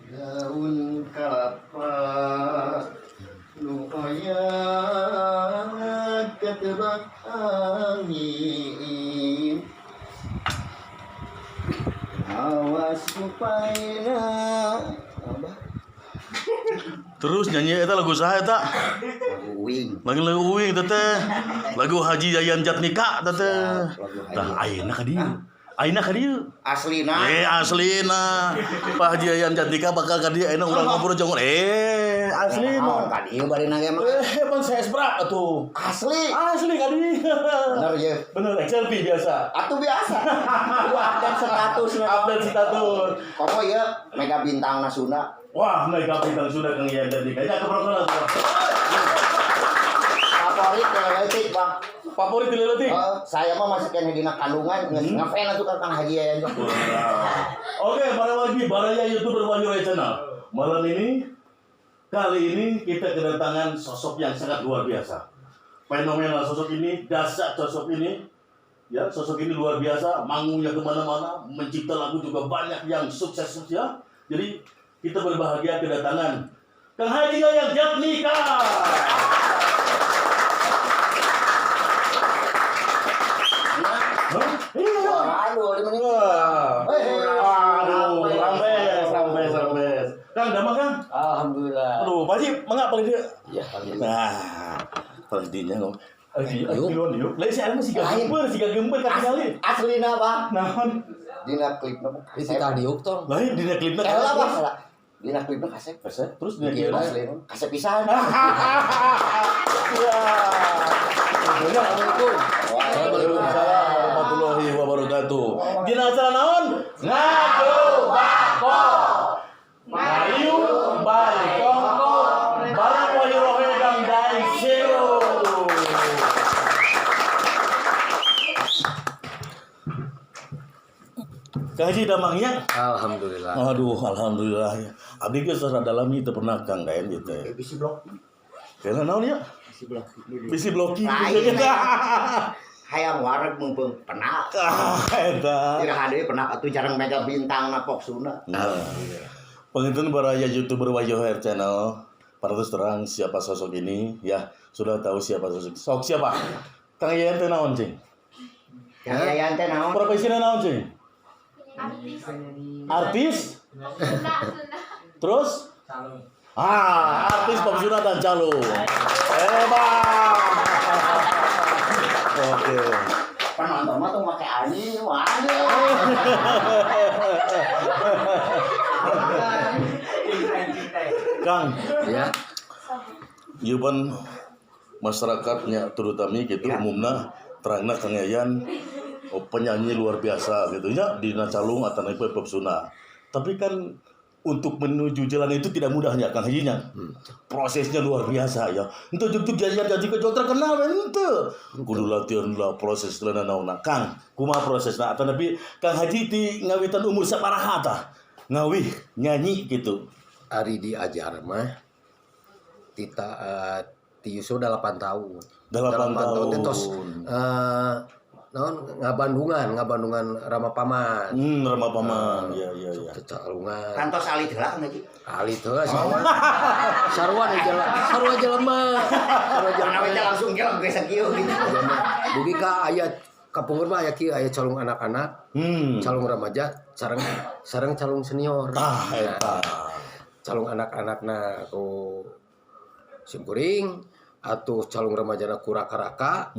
Daun kalapa nu oyag katebak angin, awas kupaina abah. Terus nyanyi eta lagu saha eta? Lagu Uing. Lagu lagu Uing teh. Lagu Haji Yayan Jatnika teh. Siap, lagu Haji. Tah ayeuna ka dieu. Ayeuna ka dieu. Aslina. Eh, aslina. Pak Haji Yayan Jatnika bakal ka dieu ayeuna urang ngobrol jangan Naon aslina. Ka dieu bari nage mah. Eh, pan saya berat atuh. Asli. Asli ka dieu. Bener ya. Bener, selfie biasa. Atuh biasa. Kudu update status. Update status. Komo ya mega bintang Sunda. Wah, mega bintang sudah Kang Yayan Jatnika. Ya, keprokan atuh. Favorit leutik, Bang. Favorit leutik. Saya mah masih kena dina kandungan geus ngefans atuh ka Kang Haji Yayan. Oke, para lagi baraya YouTuber Wahyu Rai Channel. Malam ini, kali ini kita kedatangan sosok yang sangat luar biasa. Fenomenal sosok ini, dahsyat sosok ini. Ya, sosok ini luar biasa, manggungnya kemana-mana, mencipta lagu juga banyak yang sukses ya. Jadi kita berbahagia kedatangan Kang Haji Yayan Jatnika. Hah? Iya. Aduh, 5 menit. Wah. Wah. Aduh, rampes, rampes, rampes. Kang, damang Kang. Alhamdulillah. Aduh, Pak Haji, mangga paling dia. Ya, alhamdulillah. Nah, paling dinya ngomong. Yuk. Yuk, yuk. Lain si Alma siga Lain. gember, siga gember kali. Aslina, Bang. Naon? Dina klipna mah Itu kasep. tadi diuk tong. Lain dina klipna. Eh lah, Bang. Salah. Dina klipna kasep. Kasep, terus dina Iya, klipna. Aslina kasep pisan. Iya. Assalamualaikum. Waalaikumsalam warahmatullahi wabarakatuh. Dina acara naon? Ngadu bako. Mayu bari kongko bareng Wahyu Rohe dan Daiseo. Kang Haji damangnya? Alhamdulillah. Aduh, alhamdulillah ya. Abdi ge secara dalami teu pernah Kang Daen gitu. Eh, bisi blok. Karena naon ya? Bisi blok. Bisi blocking. Lain. Hayang wareg mumpung penak. Ah, eta. Iraha deui penak atuh jarang mega bintang na pop Sunda. Nah, penonton baraya YouTuber Wahyu Hair Channel, para terus terang siapa sosok ini, ya sudah tahu siapa sosok. Sok siapa? Kang Yayan teh naon cing? Kang Yayan teh naon? Profesinya naon cing? Artis. Artis? Sunda, Sunda. Terus? Ah, artis pop Sunda dan calung. Hebat. Oke. Penonton mah tuh make anjing, waduh. Kang, Ya. ieu pan masyarakatnya terutama gitu umumna terangna Kang Yayan, oh, penyanyi luar biasa gitu ya dina calung atau naik pop Sunda. Tapi kan untuk menuju jalan itu tidak mudahnya Kang Hajinya. Prosesnya luar biasa ya. Untuk juk jadi jadi ke terkenal ente. Kudu latihan lah proses lah naonna. Kang, kumaha prosesna atau tapi Kang Haji ti ngawitan umur sabaraha tah? Ngawih nyanyi gitu. Ari diajar mah tita ti Yusuf 8 tahun. 8 tahun. Teh tos naon ngabandungan Rama Paman. Rama Paman. Ya ya ya. Cecalungan. Kantos alit heula Kang Haji. Alit heula sarua. Sarua jelema, sarua jelema. Sarua Jangan jelema. we langsung gelem ge sakieu gitu. Jelema. Dugi ka aya kapungkur mah aya kieu, aya calung anak-anak, calung remaja, sareng sareng calung senior. Tah eta. Calung anak-anakna ku simkuring atau calung remajana ku raka-raka.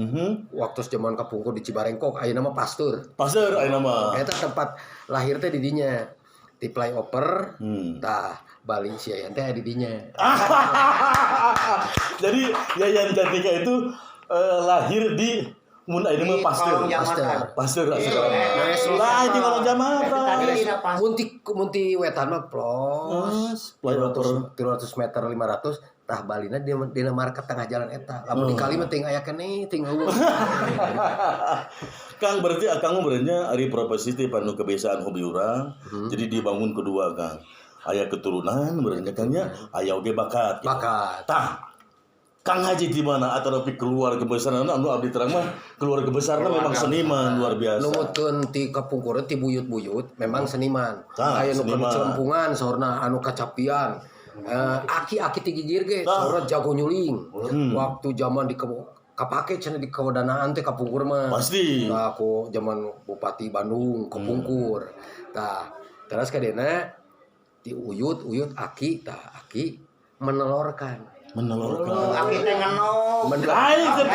Waktu zaman kapungkur di Cibarengkok ayeuna mah Pasteur. Pasteur ayeuna mah. Eta tempat lahir teh di dinya. Di flyover. Tah, Bali si Yayan teh di dinya. Jadi Yayan Jatnika itu lahir di mun ayeuna mah Di Pasteur. kolong jambatan. Pasteur Iya. asal. Lah di kolong jambatan. Tadi dina Pasteur. Munti munti wetan mah plos. Flyover. 300 meter 500 Tah balina di dina market tengah jalan eta. Lamun di kali mah teuing aya keneh, teuing euweuh. Kang, berarti akang berarti ari profesi teh panu kebiasaan hobi urang. Jadi dibangun kedua, Kang. Aya keturunan berarti, Kang, nya, aya oge bakat gitu. Bakat. Tah. Kang Haji di mana atau lebih keluarga besar anu abdi terang mah keluarga besarna memang seniman luar biasa. Numutkeun ti kapungkur, ti buyut-buyut memang seniman. Tah, Aya nu seniman. celempungan saurna, anu kacapian. Aki-aki ti gigir ge saurna jago nyuling. Waktu zaman di kapake cenah di kawedanaan teh kapungkur mah. Pasti. Tah, ku zaman Bupati Bandung kapungkur. Tah, terus kadena ti uyut uyut aki, tah aki menelorkan. Menelurkan. Aki teh ngenog. Lain teh.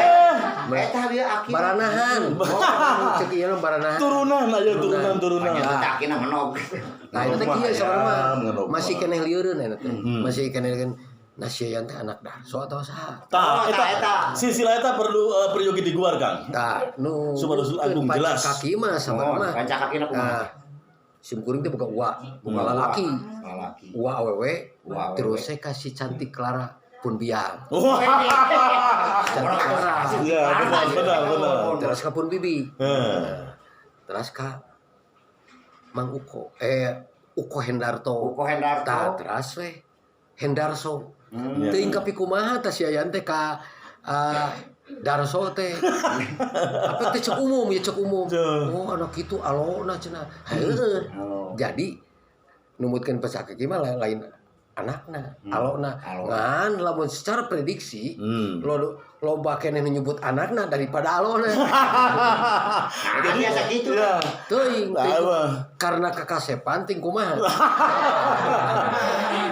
Eta dia aki. Baranahan. Oh, cek ieu mah baranahan. Turunan aya, turunan turunan. Eta aki na ngenog. Nah, itu teh kieu saurna mah. Ngenog Masih mah. keneh lieureun eta teh. Masih keneh kan Nasian teh anak Darso atau saha. Tah, Oh, eta tah, eta. silsilah eta perlu peryogi diguar, Kang. Tah, nu Supados agung jelas. Kaki mah Oh, sabarna mah. panca kaki na kumaha? Nah, sim kuring teh boga uwa, boga lalaki. Lalaki. Uwa awewe, Uwa awewe. terus saya kasih cantik Clara pun biang. Wah. Cantik Clara. Ya, benar benar benar. Terus ka pun bibi. Eh. Terus ka Mang Uko, Uko Hendarto. Uko Hendarto. Tah, terus we Hendarso. Ya. Teuing kapi kumaha tah si Yayan teh ka Darso teh. Apa teh cek umum ya, cek umum. Tuh. Oh, anak itu alona cenah. Heueuh. Halo. Jadi numutkeun pesakit mah lain anakna, alona. Alona. Ngan lamun secara prediksi lo loba keneh nu nyebut anakna daripada alona. Nah, biasa gitu. Ya. Teuing, Nah, teuing. mah. Karena kakasepan ting kumaha.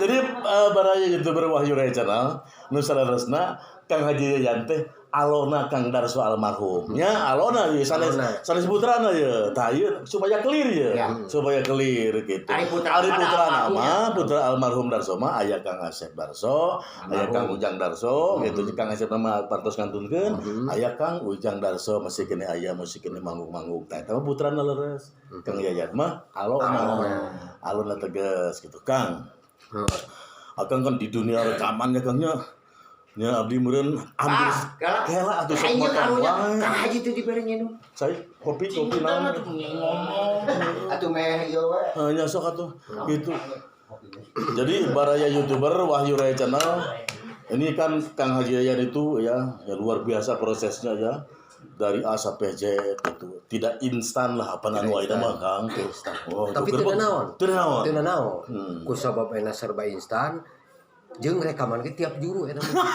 Jadi baraya YouTuber Wahyu Raya Channel nu saleresna Kang Haji Yayan teh alona Kang Darso almarhum. Nya alona ieu sanes Alona. sanes putrana ye. Tah ieu supaya clear ye. Ya. Supaya clear gitu. Ari putra Ari putra almarhum nama putra almarhum Darso mah aya Kang Asep Darso, aya Kang Ujang Darso gitu. Kang Asep nama parantos ngantunkeun, aya Kang Ujang Darso masih keneh aya, masih keneh manggung-manggung. Tah eta mah putrana leres. Kang Yayat mah alona. Alona tegas gitu, Kang. Akang kan di dunia rekaman ya, Kang, nya. Nya abdi meureun ambil Ah, kela. kela atuh sok Ayo motong karunya wae. Kang Haji teh dibere nginum. Saya kopi kopi naon. Atuh meh ieu we. Nya sok atuh gitu. Jadi baraya YouTuber Wahyu Raya Channel ini kan Kang Haji Yayan itu ya, ya luar biasa prosesnya ya, dari A sampai Z gitu. Tidak instan lah apa anu ayeuna mah, Kang. Oh, Tapi itu teu gerbang. naon. Teu naon. Teu naon. Ku sabab enak serba instan jeung rekaman ge tiap juru eta mah.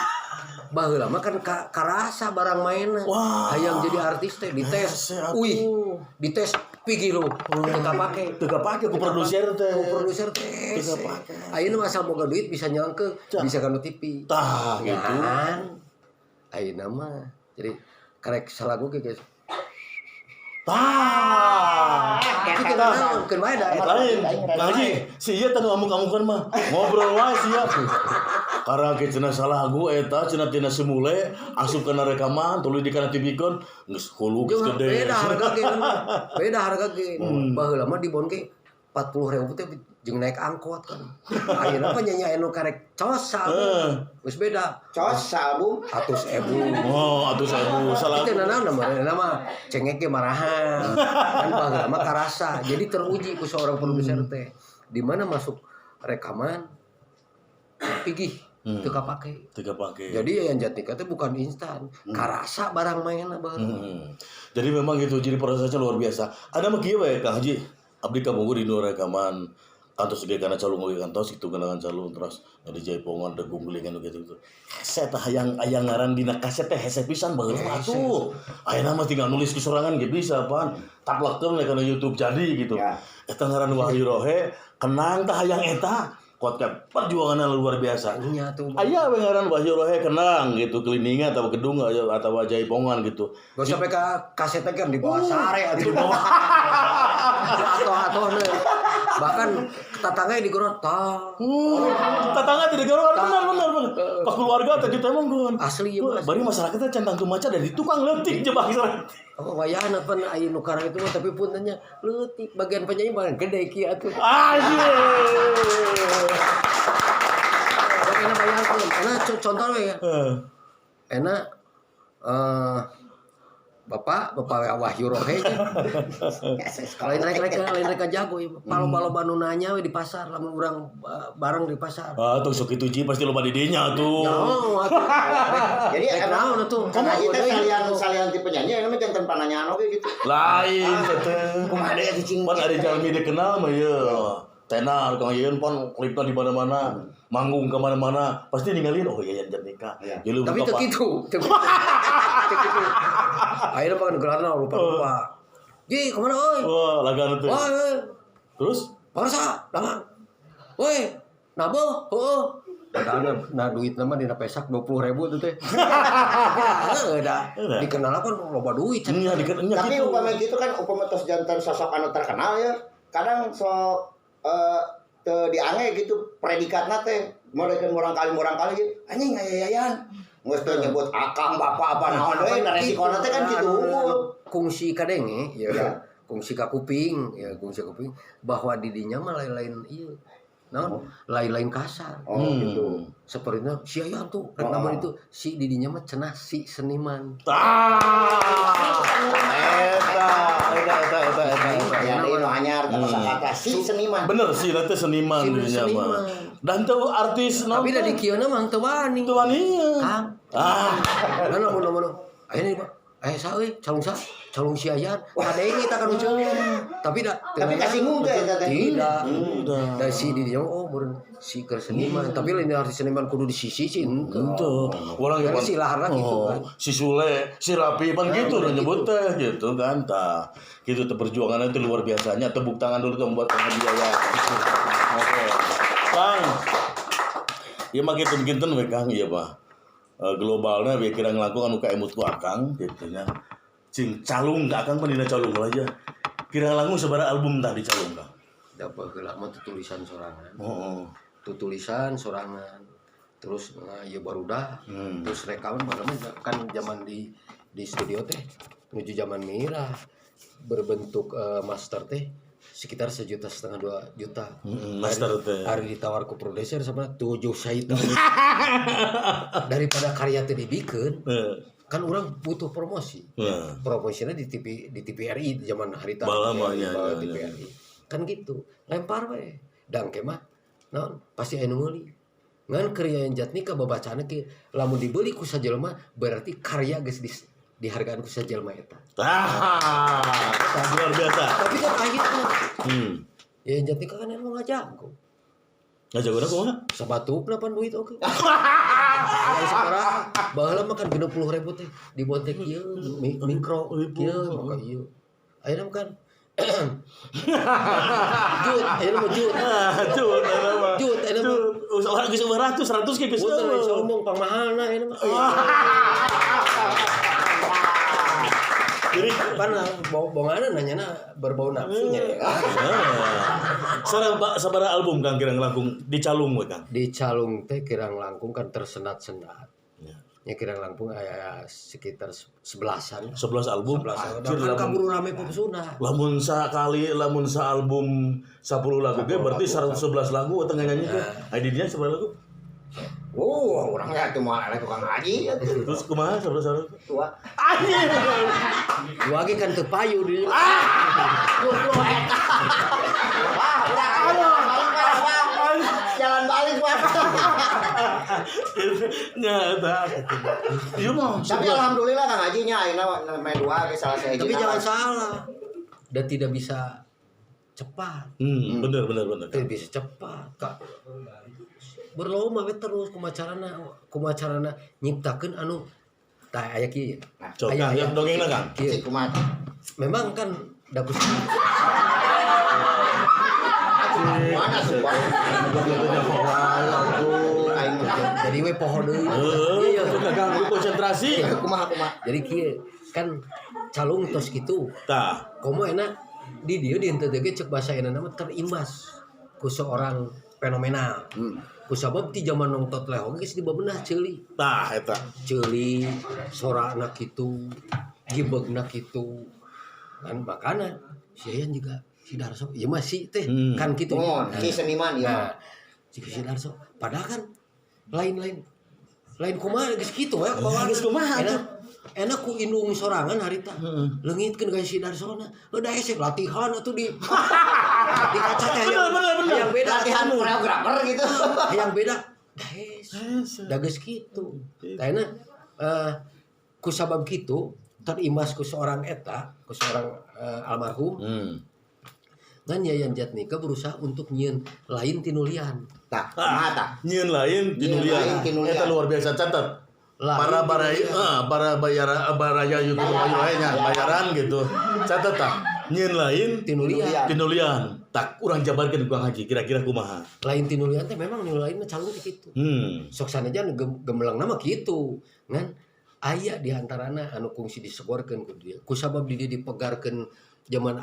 Baheula mah kan karasa barang mainna. Wah. Hayang jadi artis teh dites. Hese atuh. Wih, dites pigi lu. Teu kapake. Teu kapake ku produser teh. Ku produser teh. Teu kapake. Ayeuna mah asal boga duit bisa nyelengkeung, bisa kana TV. Tah gitu. Kan. Ayeuna mah jadi karek salagu ge, guys. Tah. Tapi teu naon, keun wae da eta. Lain, ngaji, si ieu teh nu amuk-amukan mah ngobrol wae sia. Karena ke cenah salah lagu eta cenah tina semule asup kana rekaman tuluy di kana TV-keun geus hulu geus Jeung gede. beda harga ge kan. Beda harga ge. Baheula mah di bon ge 40.000 teh jeung naik angkot kan. Ayeuna penyanyi anu karek cos album. Geus beda. Cos album. 100.000. Oh, atuh sewu salah. Itu nana nama nama cengek ge marahan. Kan baheula mah karasa. Jadi teruji ku seorang produser teh. Di mana masuk rekaman pigih teu kapake. Teu kapake. Jadi Yayan Jatnika teh bukan instan, karasa barang mainna baheula. Jadi memang gitu, jadi prosesnya luar biasa. Ada mah kieu we Kang Haji, abdi kapungkur di nu rekaman kantos ge kana calung oge kantos gitu kana calung terus di jaipongan degung gulingan gitu gitu. Hese tah hayang aya ngaran dina kaset teh hese pisan baheula mah atuh. Ayeuna mah tinggal nulis ku sorangan ge bisa pan. Taplekeun we kana YouTube jadi gitu. Ya. Eta ngaran Wahyu Rohe, kenang tah hayang eta. Kuatkan perjuangannya luar biasa. Nya tuh. Aya we ngaran Wahyu Rohe kenang gitu keliningan atau gedung atau jaipongan gitu. Gak sampai ke kasetnya kan di bawah sare atau di bawah atau bahkan tetangga di gorot tah. Tetangga tidak garuan, benar benar benar. Pak keluarga teh kita emang gun. Asli ya, Mas. Bari masyarakatnya centang tumaca dari tukang leutik jebak Apa wayahna pan aya nu karang itu mah tapi puntennya leutik bagian penyanyi bagian gede kieu atuh. Anjir. Enak bayangkeun. Enak contoh we ya. Enak Bapak, Bapak Wahyu Rohe nya. Lain rek rek lain rek jago ya. Palo-palo nu nanya we di pasar lamun urang bareng di pasar. Ah, tuh sok itu ji pasti loba di dinya tuh. Ya, oh, atuh. Jadi Rek emang naon atuh? Kang Haji teh Deui. salian salian ti penyanyi emang janten pananyaan oge gitu. Lain teh. Kumaha deui atuh cing. Pan ari jalmi dikenal mah ye. Tenar Kang Yayan pan klipna di mana-mana, manggung ke mana-mana, pasti ninggalin oh Yayan Jatnika. Iya. Jadi Tapi buka teu kitu, teu kitu. Teu kitu. Akhirnya makan gelarna rupa-rupa. Ji, kemana oi? Wah, lagan itu. Wah, euy. Terus Pangarsa, damang. Woi, nabo, heueuh. Padahal na duit nama dina pesak 20.000 tuh teh. Heeh, da. Dikenal kan loba duit. nya dikenal Tapi gitu. upama gitu kan upama tos janten sosok anu terkenal ya, kadang sok teu diange gitu predikatna teh mereka murang kali gitu anjing aya Yayan. Geus teu nyebut akang bapak apa naon deui nah resikona teh kan kitu unggul. Kungsi kadenge ya. Ya. Kungsi ka kuping, ya kungsi kuping bahwa didinya mah lain-lain ieu. Naon? Lain-lain kasar. Oh gitu. Sepertinya si Yayan tuh rek Oh. namun itu si didinya mah cenah si seniman. Ah. Eta, eta, eta, eta, eta. eta. Ya deui nu anyar teh kata si seniman. Bener sih, nanti seniman Si dirinya mah. seniman. Dan tuh artis Tapi da di kieu mah teu wani. Itu waninya. Kang. Ah, Nah, lamun lamun. Aya nih, Pak. Aya sa euy, calung sa, calung si Yayan. Kadenge ta kan uceul. Tapi da Tapi kasinggung teh eta teh. Tidak. Tidak. Da si didinya oh meureun si keur seniman, tapi lain artis seniman kudu di sisi sih henteu. Itu orang Karena si laharna gitu kan. Si Sule, si Rapi pan gitu udah nyebut teh gitu kan tah. Gitu tuh perjuangannya itu luar biasanya. Tepuk tangan dulu dong buat Kang Haji Yaya. Oke. Kang. Ieu mah kinten-kinten we Kang ieu mah. Globalnya we kira ngelakukan anu kaemut ku Akang gitu nya. Cing calung ka Akang pan dina calung aja. Kira langkung sabaraha album tah di calung Kang. Da baheula mah tutulisan sorangan. Oh. Tutulisan sorangan. Terus ieu barudak, terus rekaman baheula mah kan zaman di studio teh menuju zaman merah berbentuk master teh sekitar 1,5 juta 2 juta. Master teh. Hari ditawar ke produser sama 7 saita. Daripada karya teh dibikeun, kan orang butuh promosi. Promosinya di TV di TVRI zaman harita. Bala mah, ya, Bala ya, ya. TVRI. Kan gitu. Lempar we. Dang ke mah naon pasti aya nu meuli. Ngan karya Yayan Jatnika babacana kieu lamun dibeli ku sajelema berarti karya geus dihargaan ku sajelema eta. Ah, luar biasa. Tapi kan akhirnya Yayan Jatnika kan emang ngajago. Ngajagona kumaha? Sabatukna pan duit oke. Yang sekarang baheula mah kan 60.000 teh dibotek ieu mikro ieu maka ieu. Ayeuna mah kan Jut, ayeuna mah jut. Ah, jut, ayeuna mah. Jut, ayeuna mah. Jut. Orang geus 100, 100 ge geus. Punten lain sombong pangmahalna ayeuna mah. Jadi Pan bongana nanyana berbau nafsunya ya. Ah. Sabaraha album Kang kirang langkung di calung we Kang. Di calung teh kirang langkung kan tersendat-sendat. Ya. Ya kirang langkung aya sekitar 11-an. 11 album. 11 Anjir, kan kaburu rame pop Sunda. Lamun sakali lamun sa album 10 lagu ge berarti 111 lagu tengah nyanyi teh. Aya di dinya sabaraha lagu? Oh, orangnya tuh moal eleh tukang haji atuh. Terus kumaha 11 lagu? Tua. Anjir. Dua ge kan teu payu di. Wah, udah ayo balik wah, wah. Jalan balik wah. Nya eta. Ieu mah Tapi alhamdulillah Kang Haji nya ayeuna main dua ge salah sahiji. Tapi jangan salah. Dan tidak bisa cepat. Bener bener bener. Tidak bisa cepat. Kak. Berlomba we terus kumacarana kumacarana nyiptakeun anu tah aya kieu. Cok, Aya, Kang, aya. yang dongengna Kang. Kieu. Cik kumaha. Memang kan da Mana sumpah. Aing mah. Jadi we poho deui. Heeh, Iya. itu kaganggu konsentrasi. Kumaha kumaha. Jadi kieu kan calung tos kitu. Tah, Komo enak di dieu di henteu ge cek bahasa enak mah terimbas ku seorang fenomenal. Ku sabab ti zaman nongtot leho geus dibebenah ceuli. tah eta. Ceuli sorana kitu, gibegna kitu. Kan makana si Yayan juga si Darso ieu mah si teh kan kitu. Oh, Nah, si seniman ieu Nah, mah. si si Darso padahal kan Lain-lain. Lain kumaha geus kitu we bawaan. Geus kumaha Enak, enak ku indung sorangan harita. Leungitkeun ka si Darsona. Udah hese latihan atuh di kaca teh Bener, bener, bener. yang beda Latihan koreografer gitu. Yang beda. Dah hese. Da geus kitu. Tah ku sabab kitu terimbas ku seorang eta, ku seorang almarhum ngan Yayan Jatnika berusaha untuk nyieun lain tinulian. Tah, kumaha tah? Nyieun lain Nyieun tinulian. lain tinulian. Eta luar biasa, catat. Lain Para baraya tinulian. Para bayara baraya YouTuber Bayaran. lainnya, bayaran gitu. Catat tah. Nyieun lain Tinulian. Tinulian. Tak urang jabarkeun ku Kang Haji kira-kira kumaha. Lain tinulian teh memang nu lain mah calung teh kitu. Sok sanajan gemelang nama kitu. Ngan aya di antarana anu kungsi disegorkeun ku dia. Ku sabab di dia dipegarkeun zaman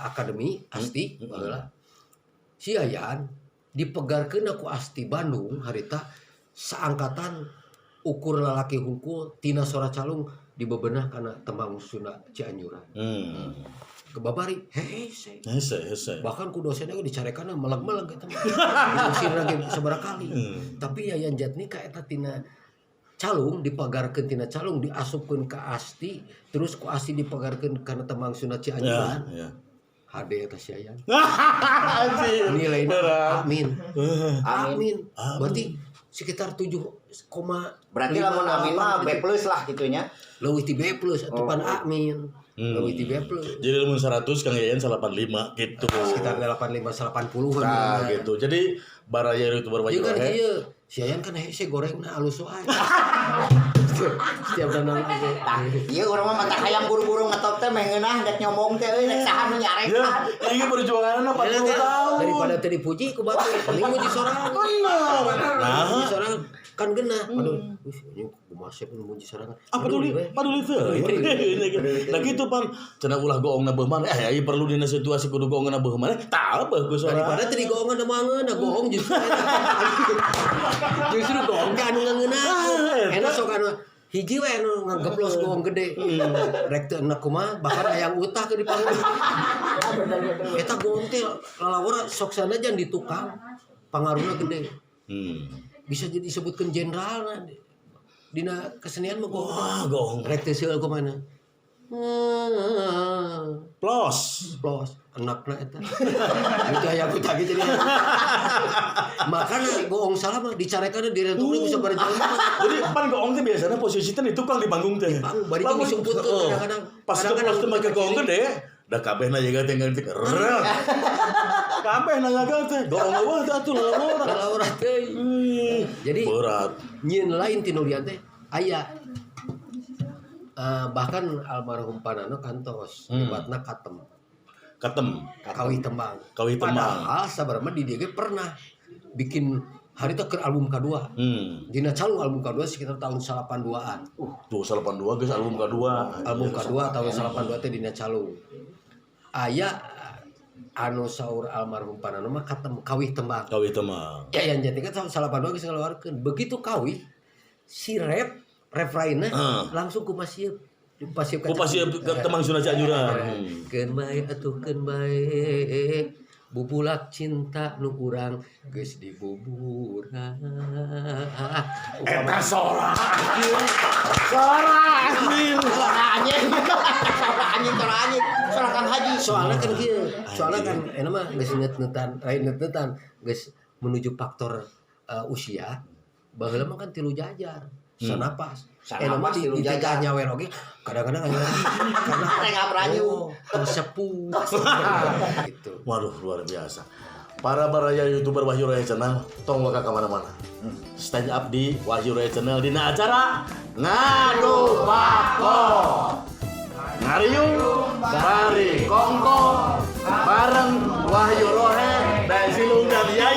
akademi Asti baheula. Si Yayan dipegarkeun ku Asti Bandung harita saangkatan ukur lalaki hungkul tina sora calung dibebenah kana tembang Sunda Cianjuran. Kebabari hese. Hese, hese. Bahkan ku dosennya ge dicarekanna meleg-meleg eta mah. Diusir lagi sabaraha kali. Tapi Yayan Jatnika eta tina calung dipagarkeun tina calung diasupkeun ka Asti, terus ku Asti dipagarkeun kana tembang Sunda Cianjuran. Ya, ya. HD eta si Yayan. Anjir. Nilainya Berat. amin. Amin. Amin. Berarti sekitar 7, Berarti lamun amin mah B plus lah gitunya. Leuwih ti B plus atuh pan amin. Leuwih ti B plus. Jadi lamun 100 Kang Yayan 85 gitu. Sekitar 85 80-an. Nah, gitu. Jadi baraya YouTuber Jeung wajib kan wae. kieu, si Yayan kan hese gorengna alus wae. Setiap dandan oge. Tah, ieu urang mah mata hayang buru-buru ngetop teh meh ngeunah dek nyomong teh euy rek saha nu Ya, nyarekan. ini perjuangannya 40 tahun. Daripada teu dipuji ku batur, mending muji sorangan. Bener. Nah, Muji sorangan kan geunah. Aduh, wih, ini kumaha sep nu muji sorangan. apa peduli? we. Paduli teu. Nah gitu pan, cenah ulah goongna beuh maneh. Eh, ieu perlu dina situasi kudu goongna beuh maneh. Tah beuh ku sorangan. Daripada teu digoongan da mangeun, da goong justru eta. Justru goong teh anu ngangeunah. Enak sok anu hiji we anu ngageplos goong gede. Rek teu enak kumaha, bahkan hayang utah ke di panggung. Eta goong teh lalawara sok sanajan di tukang pangaruhna gede. Bisa jadi disebutkeun jenderal dina kesenian mah goong. Wah, goong. Rek teu seueur kumaha. Plus. Plos enakna eta. Itu hayang utah ge jadi. Makana goong salah mah dicarekanna direntokna ku sabaraha jelema. Jadi pan goong teh biasanya posisi teh di tukang di panggung teh. Panggung, bari jeung Lamun- disumputkeun Heeh. kadang-kadang. Pas teu Kadang-kadang pas teu make goong gede, da kabehna jaga teh ngerti. Kabehna jaga teh goong eueuh teh atuh lalawara. Lalawara teh. Jadi Berat. nyieun lain tinulian teh aya. Bahkan almarhum Panano kantos nyebatna katem. Katem. Kawih tembang. Kawih tembang. Padahal sabarema di dieu ge pernah bikin hari itu ke album kedua. Dina calung album kedua sekitar tahun 82-an. Tuh 82 geus album kedua. Album kedua tahun 82 teh dina calung. Aya anu saur almarhum Panano mah katem kawih tembang. Kawih tembang. Ya yang jadi kan tahun 82 geus ngaluarkeun. Begitu kawih si rap refrainna langsung ku Pasieub. Pasieub Ku Pasieub ke Temang Sunda Cianjuran. Keun bae atuh keun bae. Bubulak cinta nu urang geus dibuburak. Eta sora. Sora anjir. Suara anjing. Suara anjing, suara anjing. Suara Kang Haji. Soalnya kan kieu, soalnya kan enak mah geus net-netan, lain net-netan, geus menuju faktor usia. Baheula mah kan tilu jajar, sanapas. Enak mah Sanapas tilu di jajar. tengah nyawer oge kadang-kadang nyawer karena Tengah ranyu. Oh, tersepuh. Gitu. Waduh, luar biasa. Para baraya YouTuber Wahyu Raya Channel, tong waka kemana-mana. Stand up di Wahyu Raya Channel dina acara Ngadu Pako. Ngariung bari kongko bareng Wahyu Rohe dan Silung dan Yayan.